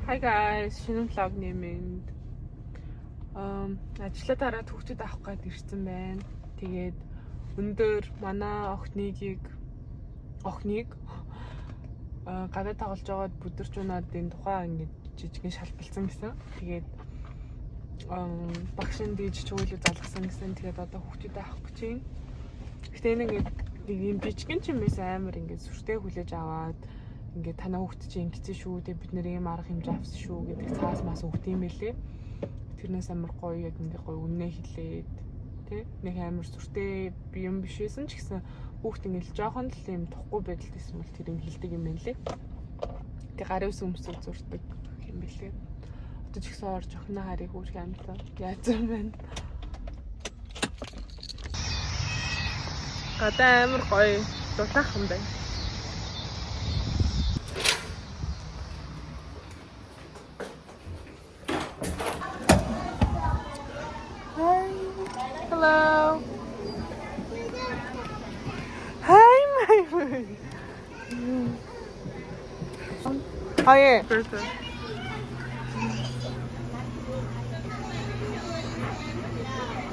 Hi guys, шинэ vlog нэмэнд. Ажлаа дараад хүүхдэд авах гээд ирсэн байна. Тэгээд өндөр манай охиныг гадаа тоглож байгаад бүдэрч унаад энэ тухайн ингэж жижигэн шалбалцсан гэсэн. Тэгээд багш нь дийж чөөлө залгасан гэсэн. Тэгээд одоо хүүхдэд авах гэж байна. Гэтэ энэ ингээд нэг юм жижигэн ч юм байсан, амар ингээд сүртэй хүлээж аваад, ингээд танаа хүүхд чинь ингэсэн шүү дээ, бид нэр ийм арга хэмжээ авсан шүү гэдэг цаас мас өгд юм байлээ. Тэрнээс амар гоё, яг ингээд гоё үннээ хэлээд, тий, нэг амар сүртэй юм биш байсан ч гэсэн хүүхд ингээд жоохон л юм тухгүй байдалд байсан бол тэрийг хэлдэг юм байна лээ. Тэг гарын ус өмсөж зурдаг юм бэлээ. Одоо ч гэсэн орж охиноо харыг хүүрх амтаа яазсан байна. Гадаа амар гоё дулаахан байна. Hi. Hello. Hi, my friend. 아, 예. 그래서.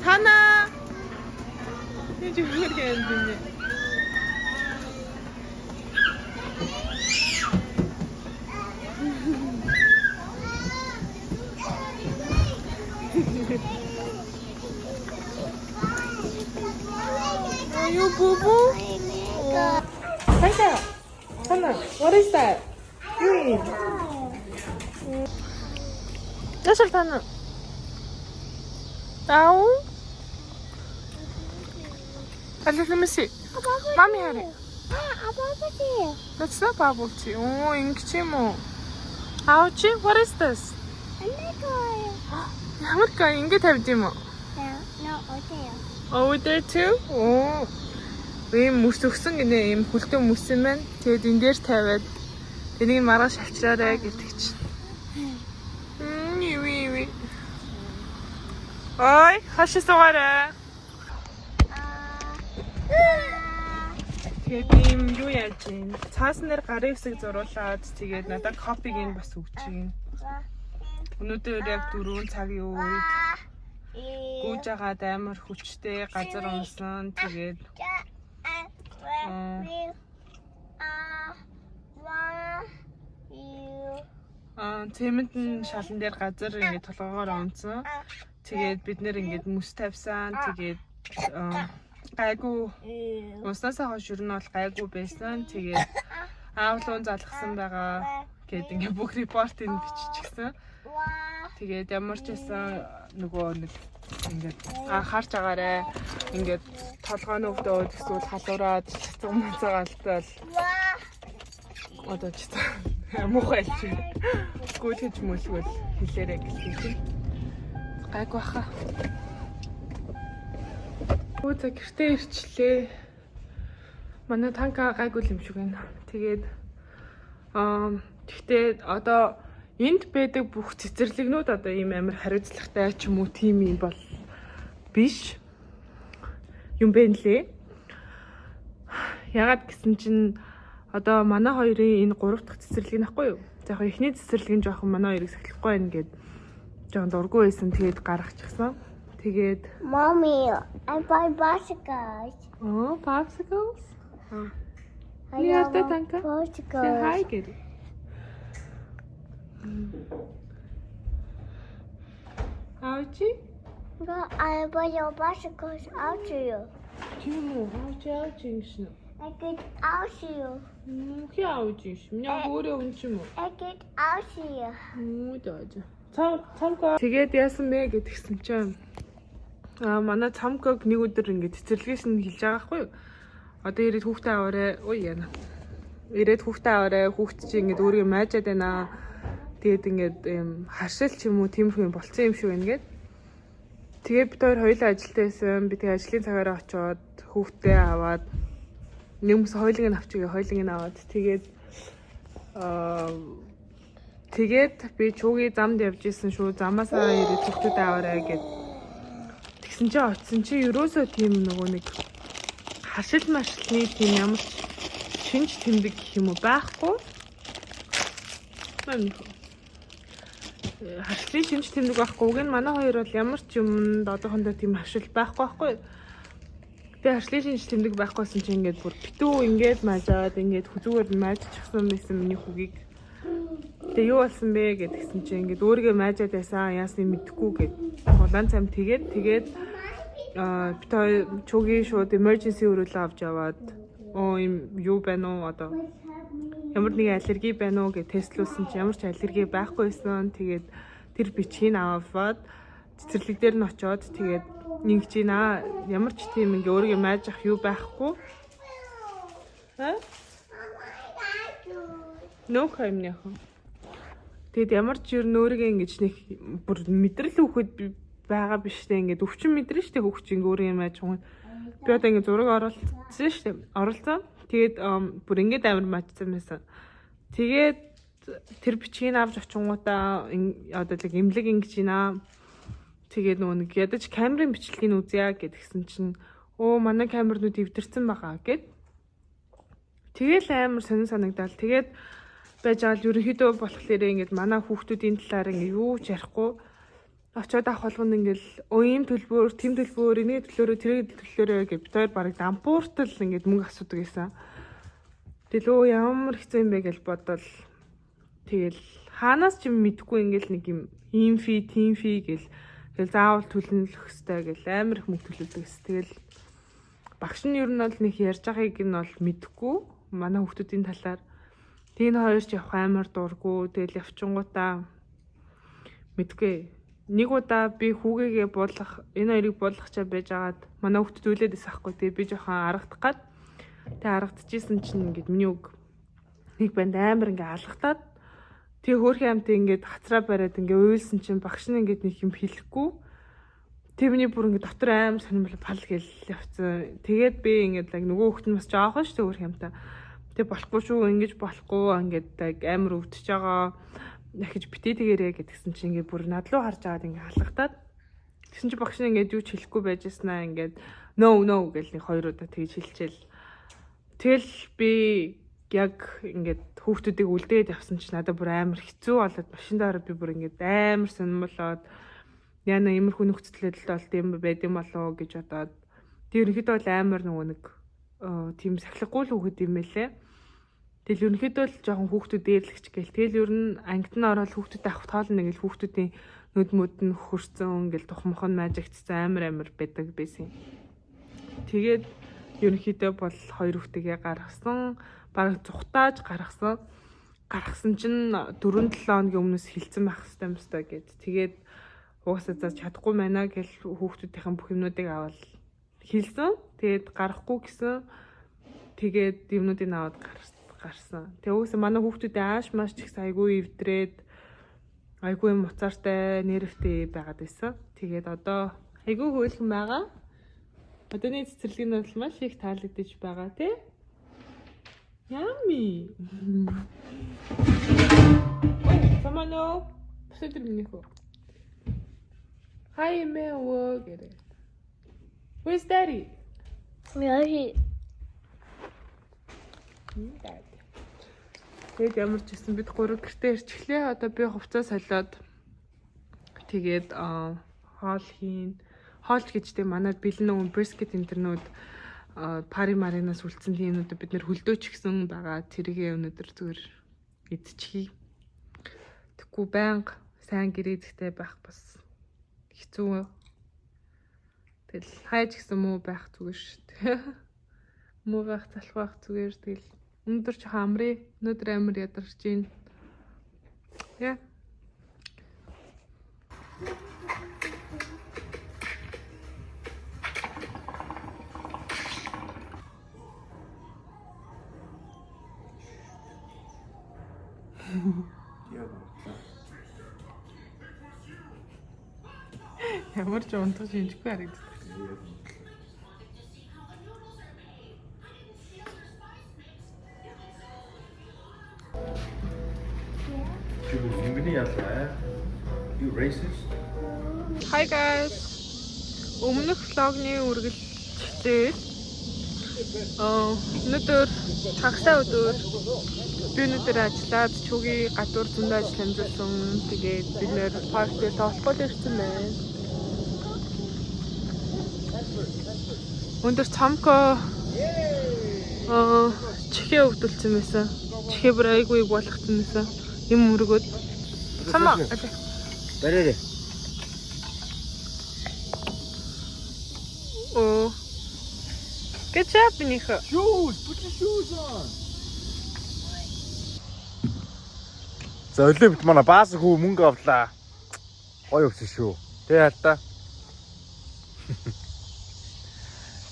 하나. 이제 그렇게 했는데. Are you boo boo? Tanka. Hana, what is that? Green. Яшаа, тана. Ау. Алла, let me see. Mommy харъя. А, bubble tea. That's not bubble tea. Оо, ингэж юм уу? Аучи, what is this? Ямар гай ингэ тавьд юм уу? No, okay. Over there too? Оо. Ийм мөс өгсөн гинэ, ийм хүлтэн мөс юм байна. Тэгээд энэ дээр тавиад энийг маргааш авчраарай гэдэг чинь. Юу юу. Ой, хашаа суугаарай. Тэгээд ийм юу яаж юм? Цаасан дээр гарын үсэг зуруулаад, тэгээд надад copy-г нь бас өгч юм. Өнөөдөр яг 4 цагийн үед гүйж агаад амар хүчтэй газар унсан. Тэгээд цементэн шалан дээр газар ингээд толгоогоор унсан. Тэгээд бид нэр ингээд мөс тавьсан. Тэгээд гайгүй унснаасаа хойш ер нь бол гайгүй байсан. Тэгээд аавлуун залгасан байгаа гэд ингээд бүх report-ыг биччихсэн. Тэгээд ямар ч байсан нөгөө нэг ингээд анхаарч агаарэ. Ингээд толгой нь өвдөөд эсвэл халуураад цэцэг мацаг алдтал одоо ч муухай чи гүйлгэж мүлгвэл хэлээрэй гэсэн чинь гайгүй баха. Өө, за, гэртээ ирчлээ. Манай танка гайгүй юм шиг байна. Тэгээд тэгтээ одоо энд байдаг бүх цэцэрлэгнүүд одоо ийм амар хариуцлагатай ч юм уу тийм юм бол биш юм бэ нэлээ. Ягаад гэсэн чинь одоо манай хоёрын энэ гурав дахь цэцэрлэг нь ахгүй юу? За, яг эхний цэцэрлэг нь жоохон манай хоёрыг сахилахгүй байна гэд жоохон дургүй байсан. Тэгээд гаргачихсан. Тэгээд Mommy, I buy bicycles. Oh, popsicles? I Яа, love Танка? Say Bicycles. hi гэдэг. Аучи? No, I buy your bicycles out to you. Тийм үү? Аучи, аучи гэсэн. I get out to you. Хи аучи ш. Миний өөрөө юм ч юм уу? I get out to you. Үу, за. Цам цамка. Тэгээд яасан бэ гэдгсэн чинь манай цамког нэг өдөр ингээд цэцэрлэгээс нь хэлж байгаа байхгүй юу? Одоо ирээд хүүхдээ аваарай. Ой, яана. Ирээд хүүхдээ аваарай. Хүүхд чи ингээд өөрийгөө майжаад байна. Тэгээд ингээд юм харшил ч юм уу, тиймэрхүү юм болцсон юм шиг байна гээд. Тэгээд бид хоёр хоёулаа ажилтаа байсан. Би тэгээ ажлын цагаараа очиод хүүхдээ аваад, нэмс хоёулыг нь авчигээ, хоёулыг нь аваад, тэгээд би чуугийн замд явж исэн шүү. Замаасаа ирээд хүүхдүүдээ аваарай гэд. Тэгсэн чинь очисон чи ерөөсөө тийм нөгөө нэг харшил маршилны тийм ямар ч шинж тэмдэг гэх юм уу байхгүй. Мань. Харшлын шинж тэмдэг байхгүй. Уг нь манай хоёр бол ямар ч юмд одоохондоо тийм харшил байхгүй байхгүй. Би харшлын шинж тэмдэг байхгүйсэн чинь ингээд бүр битүү ингээд маажаад, ингээд хүзүүгээр нь маажчихсан байсан миний хүүгийг. Тэгээ юу болсон бэ гэдгсэн чинь ингээд өөрийгөө маажаад байсан, яасныг мэдэхгүй гэд улаан цам. Тэгээд бид хоёр чүгийн шууд emergency өрөөлөө авч яваад, оо, юм юу байна уу, одоо ямар нэгэн аллерги байна уу гэж тестлүүлсэн чинь ямар ч аллерги байхгүйсэн. Тэгээд тэр бичгийг аваад цэцэрлэг дээр нь очиод, тэгээд ингэж байна. Ямар ч тийм ингээ өөрийгөө маажах юу байхгүй. Аа? Нөх юм нөх. Тэгэд ямар ч ер нь өөрийгөө ингэж нэг бүр мэдрэл хүүхэд байгаа биш те, ингээд өвчин мэдрэн штэ, хүүхд чинь ингээ өөрийгөө мааж юм. Би одоо ингээ зураг оруулсан штэ. Оруулсан. Тэгээд бүр ингээд амар маажсан байсан. Тэгээд тэр бичгийг авч очингуудаа одоо л эмнэлэг ингэж байна. Тэгээд нөгөө нэг ядаж камерын бичлэгийг үзье гэдгсэн чинь өө, манай камернууд эвдэрсэн байгаа гэд. Тэгэл амар сонин санагдаал. Тэгээд байж байгаа л ерөнхийдөө болохоор ингээд манай хүүхдүүдийн талаар ингээд юу ч ярихгүй, очиод авах болгонд ингээл өө, ийм төлбөр, тэм төлбөр, энийг төлөөрөө, тэрийг төлөөрөө гэж бид хоёр бараг дампууртал ингээд мөнгө асуудаг гэсэн. Тэгэл өө, ямар хэцүү юм бэ гэж бодвол тэгэл хаанаас ч юм мэдгүй ингээл нэг юм ийм fee, тийм fee гэл тэгэл заавал төлнөх хэвээр гэл амар их мөнгө төлөдөг гэсэн. Тэгэл багш нь ер нь бол нэг ярьж байгааг нь бол мэдэхгүй манай хүүхдүүдийн талаар. Тэгээ энэ хоёр ч явах амар дурггүй. Тэгэл явчингуудаа мэдгүй. Нэг удаа би хүүгээгээ буулгах, энэ хоёрыг буулгачаа байж агаад манай хүүхдүүд үлээд байсан хгүй. Тэгээ би жоохон аргадах гад. Тэгээ аргадчихсэн чинь ингээд миний үг нэг банд амар ингээ алгатаад, тэгээ хөөрхөн амт ингээд хацраа бариад ингээ уйлсан чинь багш нь ингээд нэг юм хэлэхгүй. Тэгээ миний бүр ингээ дотор амар сонирхол пал гэл явцсан. Тэгээд би ингээд like нөгөө хүүхд нь бас жоохон шүү дээ, хөөрхөн амтаа. Тэгээ болохгүй шүү, ингэж болохгүй, ингээд like амар өвдөж байгаа, дахиж битээ тэгэрээ гэдгсэн чинь ингээд бүр над руу харж агаад ингээ алгатаад, тэгсэн чинь багш нь ингээд юу ч хэлэхгүй байж байснаа ингээд "No, no" гэл нэг хоёр удаа тэгж хэлчихэл. Тэгэл би яг ингээд хүүхдүүдийг үлдээд явсан чинь надад бүр амар хэцүү болоод, машин дээр би бүр ингээд амар сонирмолоод, яна иймэрхүү нөхцөл байдалд болд юм байд юм болоо гэж бодоод, тэг ерөнхийдөө бол амар нөгөө нэг тийм сахилгагүй л хүүхэд юм байлээ. Тэгэл ерөнхийдөө л жоохон хүүхдүүд дээрлэгч гээл. Тэгэл ер нь ангид нь ороод хүүхдүүд авах тоолно ингээл хүүхдүүдийн нүд мүд нь хөрцөн, ингээл тухмах нь маажигдсан амар амар байдаг байсан. Тэгээд ерөнхийдөө бол хоёр хүүхдийгээ гаргасан. Бараг зүхтааж гаргасан. Гаргасан чинь 4-7 хоногийн өмнөөс хилцэн байх хэрэгтэй юм өстой гэд. Тэгээд угаасаа за чадахгүй байна гэл хүүхдүүдийн бүх юмнуудыг аваад хэлсэн. Тэгээд гарахгүй гэсэн. Тэгээд юмнуудыг аваад гарсан. Тэгээ угаасаа манай хүүхдүүдийн ааш маш ч ихсэн айгүй эвдрээд, айгүй юм уцаартай, нервтэй байгаад байсан. Тэгээд одоо айгүй хөөлхөн байгаа. Одооны цэцэрлэг нь бол маш их таалагдж байгаа, тий? Yummy. Самано. Бусад минийх үү? Hi мэ гэрээ. Where's daddy? Яри. Daddy. Тэгээд ямар ч гэсэн бид гурав гэртээ ирчихлээ. Одоо би хувцас солиод, тэгээд хоол хийн. Хоолч гэжтэй манай бэлэн нөгөө brisket интернүүд пари маринаас үлдсэн тийм юмнуудыг бид нэр хөлдөөч гисэн байгаа. Тэргээ өнөөдөр зүгээр идчихье. Тэгэхгүй байнга сайн гэрээ эзэгтэй байх бас хэцүү. Тэгэл хайж гисэн муу байх зүгээр шүү дээ. Муу байх, залах байх зүгээр. Тэгэл өнөөдөр жоохон амрыг. Өнөөдөр амар ядарч байна. Яа. Яг унтлаа. Ямар ч унтах шинжгүй харагддаг. Яг унтлаа. Чи юмны ялгаа. You racist? Hi guys. Өмнөх vlog ны үргэлжлэл. Аа, өнөөдөр хагасаа өдөр, би өнөөдөр ажиллаад чүгийн гадуур зөндөө ажил амжуулсан. Тэгээд бид нэр парк дээр тоглох л ирсэн байна. Өндөр цамко чихээ өвдөлцсөн байсан. Чихээ бүр айгүй их болгоцсон байсан. Юм өргөөд. Цамаа. Бараарэ. Оо. Good job, Минийхэ. Shoes, put your shoes on. За, өглөө бит манай баасан хүү мөнгө авлаа. Гоё өгсөн шүү. Тэ яа та.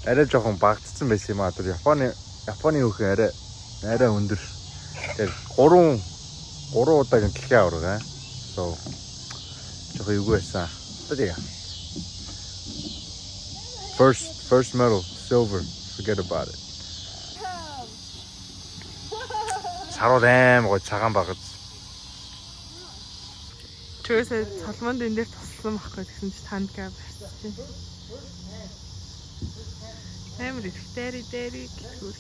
Арай жоохон багтцсан байсан юм аа. Тэр Японы хүүхэн арай өндөр. Тэр 3 3 удаагийн дэлхийн аварга аа. So жоохон эвгүй байсан. Одоо тэгээ. First medal, silver. Forget about it. Саруул аим гоё цагаан багаз. Чөөсөө цолмонд энэ дээр тусалсан байхгүй гэсэн чи танка барьсан чинь. Амар их дээри дээри гэхүүр.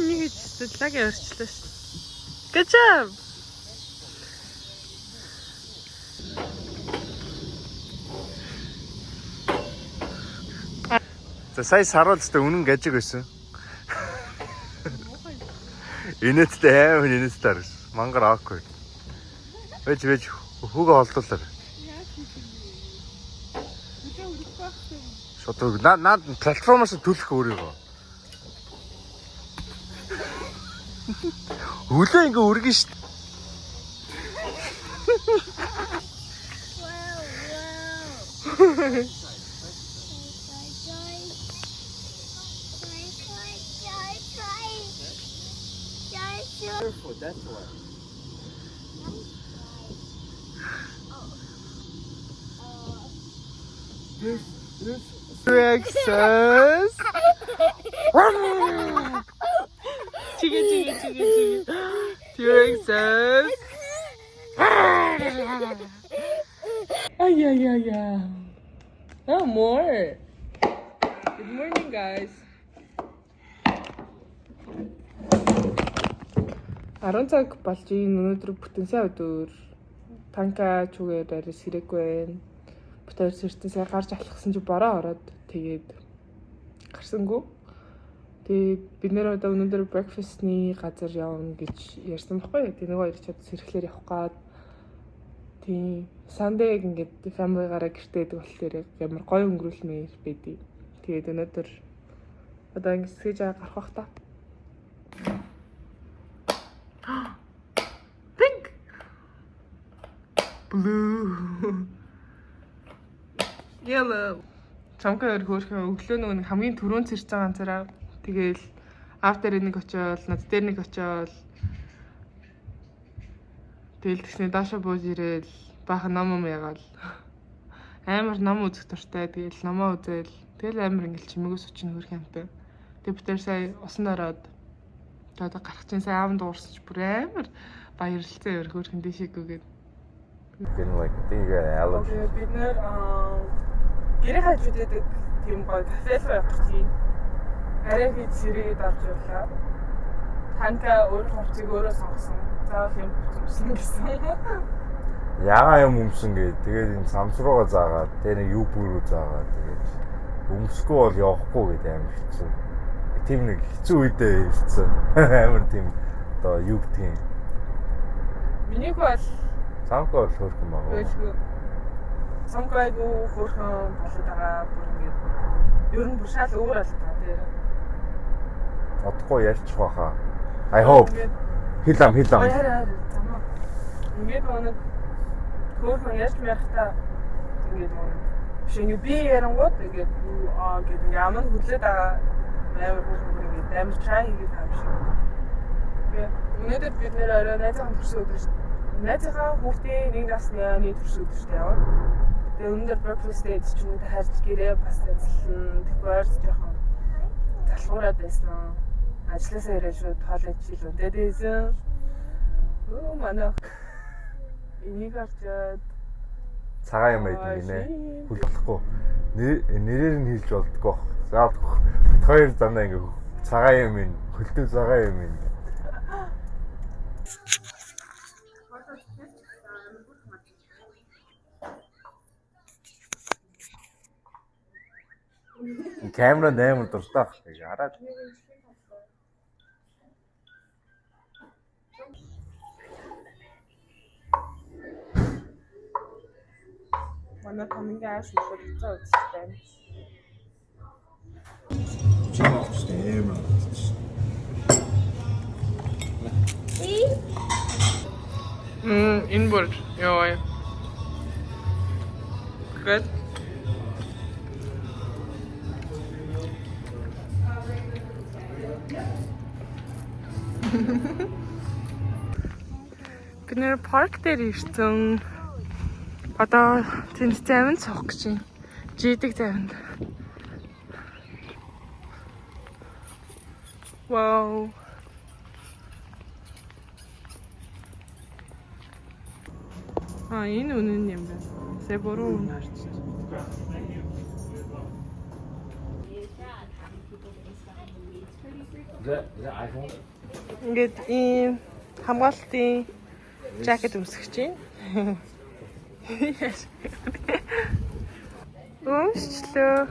Нэг ч лаг ярьчлаа шүү. Good job. За, сая саруул ч үнэн гажиг байсан. Инээдтэй, амар инээдтэй харагдсан. Мангар awkward. Вэж вэж хүүгээ олдуулаар. Шууд наа наа платформоос түлх өөрийгөө. Хөлөө ингээ өргөн шт. Wow. Careful, that's why. This this Texas. Чигээ чигээ чигээ чигээ. Texas. Ay ay ay ay. Oh, more. Good morning, guys. 10 цаг болж ийн, өнөөдөр бүтэн сайн өдөр. Танка чүгээр арай сэрээгүй байна. Бүтээр сэртэн сая гарч алхсан чи бороо ороод тэгээд гарсангүй. Тэгээд бид нэр одоо өнөөдөр breakfast-ны газар явна гэж ярьсан байхгүй юу? Тэгээд нөгөө хоёр ч одоо сэрхлээр явах гад. Тийм. Sunday ингээд family-гаараа гэртээ байдаг болохоор ямар гоё өнгөрүүлмээр байдий. Тэгээд өнөөдөр одоо ингээд сэж гарах бах та. Pink. Blue. Yellow. Цамка өөр хөөрхөн өглөө нөгөө нэг хамгийн түрүүн сэрсэн ганцаараа тэгээл аав дээр нэг очиод, над дээр нэг очиод, тэгэл тэгсний даашаа бууж ирээл баахан ном юм ягаал, амар ном үзэх дуртай. Тэгэл номоо үзээл, тэгэл амар ингээл чимээгөө сучин хөөрхөн амтай. Тэг бид тэр сая усан ороод одоо гарах чинь сая аав дуурсан ч бүр амар баярлцсан өөр хөөрхөн дэшеэгүйгээд. Getting like, I think you got allergies. Okay, бид нэр гэрээ хажууд байдаг тийм гоё кафе руу явах гэж байна. Арай хэд сэрээд авч явлаа. Танка өөр хувцыг өөрөө сонгосон. Заавал юм хувц өмсөн гэсэн. Ягаан юм өмсөн гээд тэгээд юм самс руугаа заагаад тэгээ нэг юу бүрүү заагаад тэгээд өмсөхгүй бол явахгүй гэдэг амар хэцүү. Тийм нэг хэцүү үедээ ирсэн. Амар тийм одоо юу гэдгийг. Минийх бол Самка бол хөөрхөн байгаа. Өөлгөө. Самка айгу хөөрхөн болоод байгаа. Бүр ингээд ер нь бүр шал өөр болоод байгаа тэр. Одохгүй ярьчих байхаа. I hope. Ингээд Хил ам хил ам. Яа яа замаа. Ингээд нэг хөөрхөн ярьж ярихтаа ингээд нэг биш, ингээд би ярангууд ингээд аа гэдэг ингээд ам нь хөдлөөд байгаа, амар хөөрхөн, бүр ингээд амар чай хийгээд байгаа юм шиг. Тэгээ өнөөдөр бид нэр орой найзынхаа төрсөн өдөр шүү. Найзынхаа хүүхдийн нэг насны оны төрсөн өдөрт явна. Тэгээ өнөөдөр breakfast date ч юм уу харж гэрээ бас ажиллана. Тэгэхгүй ойр жоохон залхуураад байсан. Ажлаасаа ирээд шууд хоол ижил унтаад байсан. Өө, манай энийг харчаад Цагаан юм байдаг гинэ. Хөл болохгүй. Нэрээр нь хэлж болдгоо. За, бид хоёр дандаа ингээ цагаан юм ин, хөлтөө цагаан юм ин. Камеранд амар дуртай байх. Хараад. Манай томингийн ааш мөхөд буцаа үзэж байна. Чи авчихсан амар. Энэ бүр ёо. Good. Бид нэр парк дээр ирсэн. Одоо тэнд завинд суух гэж байна. Жидэг завинд. Вау. А, энэ үнэн юм байна. Сая буруу үн харчих. Is that iPhone? Ингээд ийм хамгаалтын жакет өмсөх чинь. Өмсчлөө.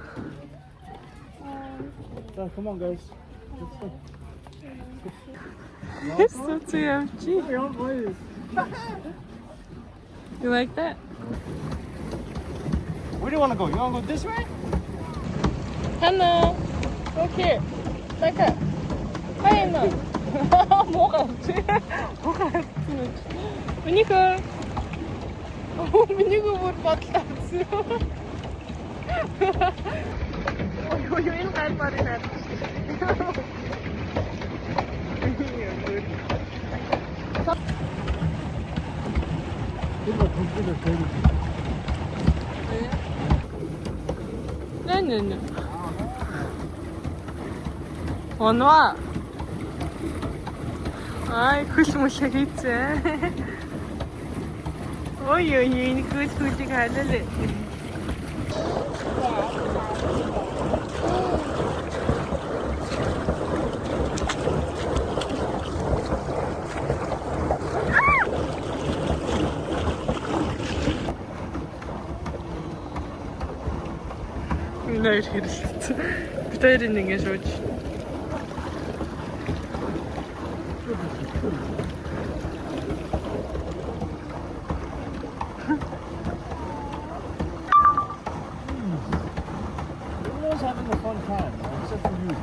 So, come on, guys. Let's go. Сүцүү явчих. You like that? Where do you want to go? You want to go this way? Hannah, look here. Becca. Hi, 뭐가 없지? 뭐가 없지? Минийхөө. Минийхөө бүр бодлоо авсан. Ой, ой, энэ гал барыг надад. Тэр компьютер дээр. Нэ нэ нэ. Онва. Ай, хөл мөлхөө хийцээ. Ой ой, энэ хөл хөлийг халаалаа. Нэр хэрэлцсэн. Бид хоёрын ингэ шууж. Everyone's having a fun time, except for you.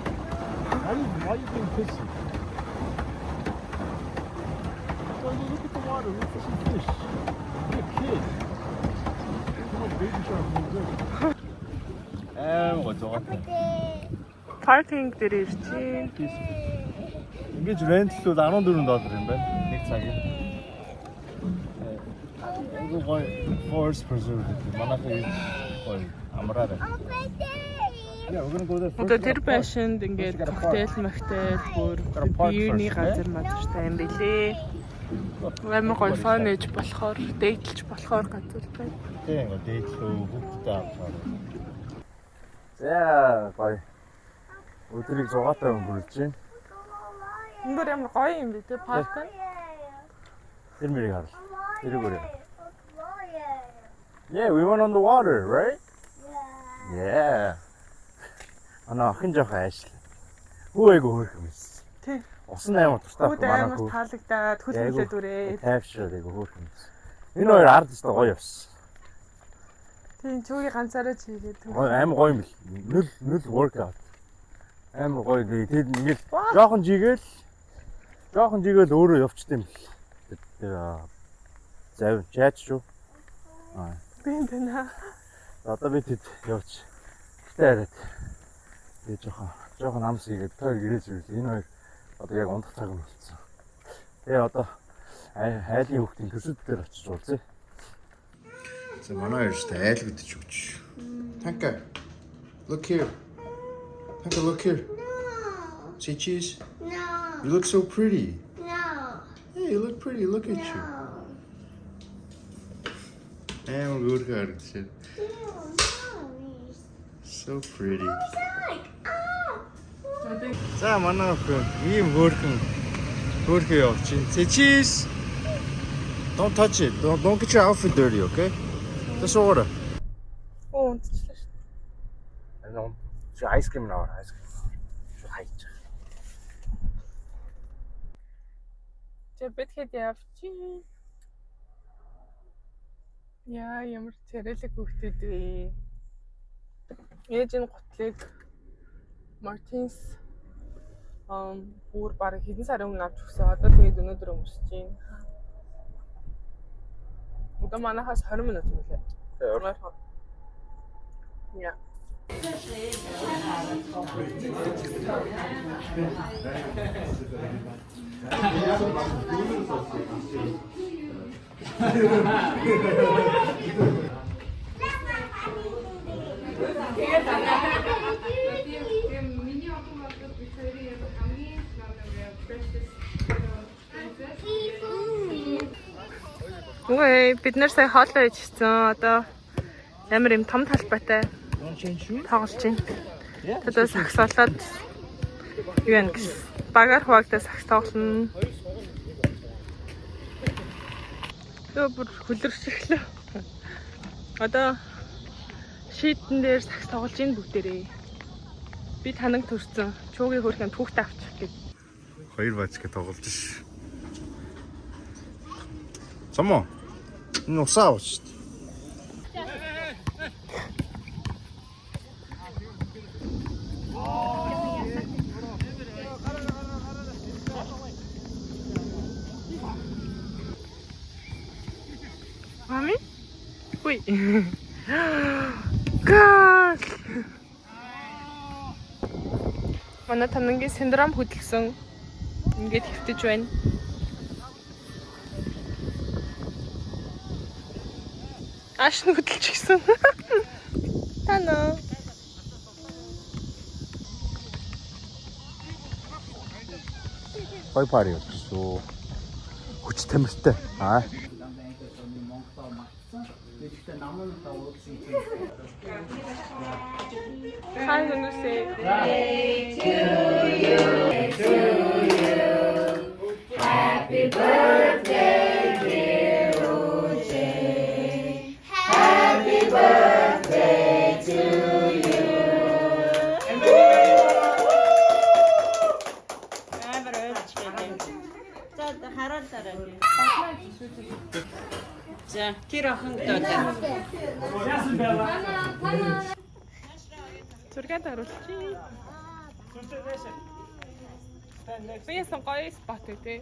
Why are you being pissy? Well, you look at the water. Look for some fish. You're a kid. Come on, baby shark moves in. Амар гоо зугаатай. Parking дээр ирчихээн. Ингэж rent лүүд 14 доллар юм байна. Нэг цагийн. Айгуу гоё forest preserve гэдэг. Манайхан ирж гоё амраарай. Yeah, we're gonna go there first. Одоо тэр байшинд ингээд коктейл, моктейл бүр биений газар мазартай юм бэлээ. Амар гоё fun ээж болохоор, date лж болохоор газар байна. Тийм ингээ дээдлөө хүүхдтэй авчаар. За гоё. Өдрийг зугаатай өнгөрүүлж байна. Энэ бүр ямар гоё юм бэ те парк нь. Тэр мэрийг харал. Тэрийг өрөө. Yeah, we went on the water, right? Yeah. Ана охин жоохон айшлаа. Хүү айгу хөөрх юм эс. Тий. Усан амар дуртай Хүүд манай амар хүү. таалагдаад хөл Айгу. хөлөө дүрээ. Тайвшраад айгу хөөрх юм эс. Энэ хоёр ард өстө гоё явсан. Тийм чүүгийн ганцаараа чигээд. Гоё амар гоё юм бэл. Нүл нүл workout. Амар гоё. Тэгээд ингээл жоохон жигээл жоохон жигээл өөрөө явчт юм бэл. Тэр зав жаач шүү. Би энэ байна. Одоо би тэд явж гэтээ хараад тэгээ жоохон жоохон амс хийгээд тойр гэрээс ирвэл энэ хоёр одоо яг унтах цаг юм болсон. Тэгээ одоо айлын хүүхдийн төсөд дээр очиж уулзъя. За, манай хоёр ч айлгдаж өгч. Танка. Look here. Танка, look here. No. Say cheese. No. You look so pretty. No. Hey, you look pretty. Look at you. No. Амар хөөрхөн харагдчихэ. So pretty. За, манай охин ийм хөөрхөн хөөрхөн явж чинь. Say cheese. Don't touch it. Don't get your outfit dirty, okay? Just order. Оо, унтчихлаа шүү. Энэ чи ice cream аваар, ice cream. Шууд хайж. За, бид хэд явчих. Яа, ямар царайлаг хүүхдүүд вэ? Ээж энэ гутлыг Мартинс бүр бараг хэдэн сарын өмнө авч өгсөн. Одоо тэгээд өнөөдөр өмсөж байна. Одоо манайхаас 20 минут юм лээ. Тэгээ. Яа. Миний охин бол бид хоёрын яг хамгийн нэг precious princess. Үгүй, бид нар сая хоолоо ичсэн. Одоо амар юм том талбайтай тоглож байна. Одоо сагс олоод юу яана гэсэн. Багаар хуваагдаа сагс тоглоно. Йоо, бүр хөлөрч эхлэв. Одоо шийдэн дээр сагс тоглож ийн бүгдээрээ. Би танаг төрсөн. Чуугийн хөрхэн түүхтэй авчих гээд. Хоёр бацка тоглож ш. Цомо. Энэ усаа авч шүү. Мами? Үгүй. Гал. Манай танангийн синдром хөдөлсөн. Ингээд хэвтэж байна. Ааш нь хөдөлчихсэн. Тана. Гоё party болчихсон. Хүч тамиртай. Аа. Хай хүмүүсээ. Амар ойлгож байна. За, хараад дараа. За, тэр охин доо. Зураг даруулчих. Яасан гоё spot үү те.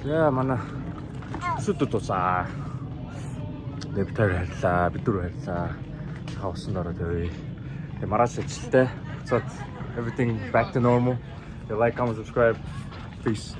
За, манай сүд тусаа. Тэгээ бид хоёр харьлаа, бид дөрөв харьлаа. Та усанд ороод явъя. Тэгээ маргааш ажилтай. Буцаад everything back to normal. Тэгээ like, comment, subscribe. Peace.